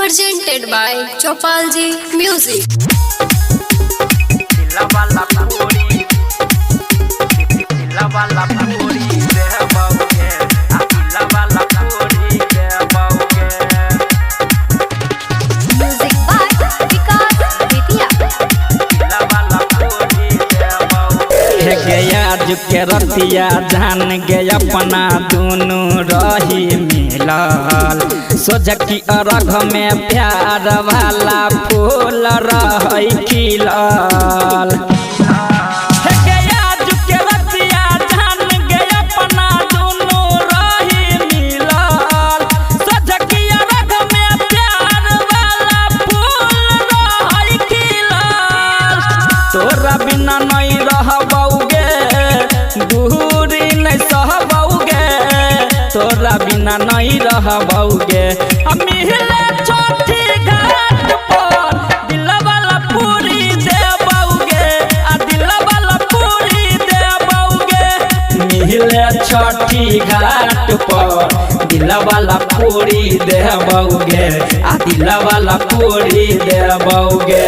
Presented by Chopalji Music. Music by Vikas Vidya. हे गया के रतिया जान गे अपना दोनों रही मिलल सोझकी अरघ में प्यार वाला फूल रही खिलल। हे गया के रतिया जान गे अपना दोनों रही मिलल सोझकी अरघ में प्यार वाला फूल रही खिलल। तोरा बिना नहीं रहबौगे, दूरी नहीं सहबौगे, तोरा बिना नहीं रहबौगे। आ मिले छठी घाट पर दिलवाला पूरी देबौगे, आ दिलवाला पूरी देबौगे। मिले छठी घाट पर दिलवाला पूरी देबौगे, आ दिलवाला पूरी देबौगे।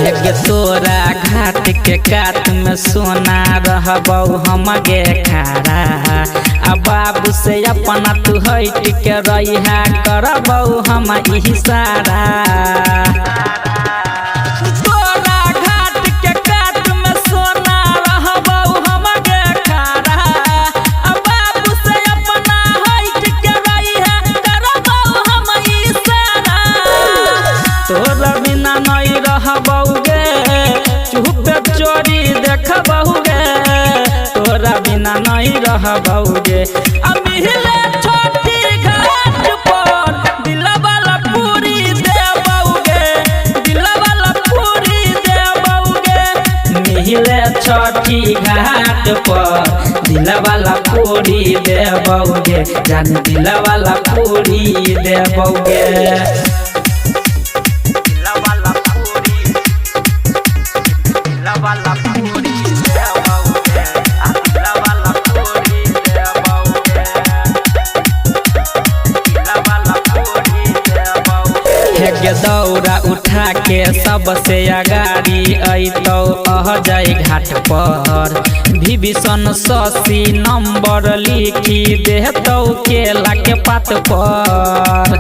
एक तोरा घाट के कात में सोना रहबौ हम गे खारा, आ बाबू से अपना तू हट के रहिहा करबौ हम इशारा। तोरा घाट के कात में सोना रहबौ हम गे खारा, आ बाबू से अपना हट के रहिहा करबौ हम इशारा। तोरा बिना नहीं रहबौगे, चुप चोरी देखबौगे, तोरा बिना नहीं रहबौगे। आ मिले छठी घाट पर दिलवाला पूरी देबौगे, दिलवाला पूरी देबौगे। मिले छठी घाट पर दिलवाला पूरी देबौगे, जान दिलवाला पूरी देबौगे। हे दौरा उठा के सबसे अगाड़ी अतौ अह जाय घाट पर, विभीषण शशि नंबर लिखी देतौ केला के पात पर।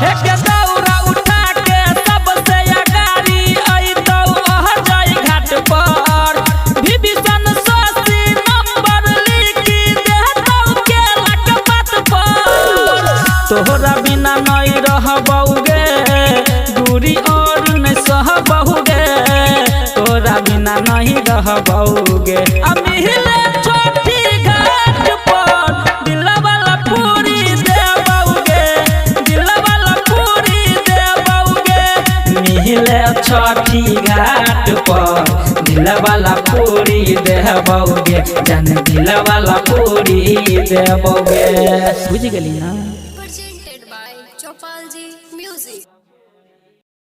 हे दौरा उठा के सबसे अगाड़ी अतौ अह जाय घाट पर, विभीषण शशि नंबर लिखी देतौ केला के पात पर। तोहरा बिना नहीं रहबौगे, दूरी और नहीं सहबौगे, तोरा बिना नहीं रहबौगे। आ मिले छठी घाट पर दिलवाला पूरी देबौगे, दिलवाला पूरी देबौगे। मिले छठी घाट पर दिलवाला पूरी देबौगे, जान दिलवाला पूरी देबौगे। बुझ गेली ना।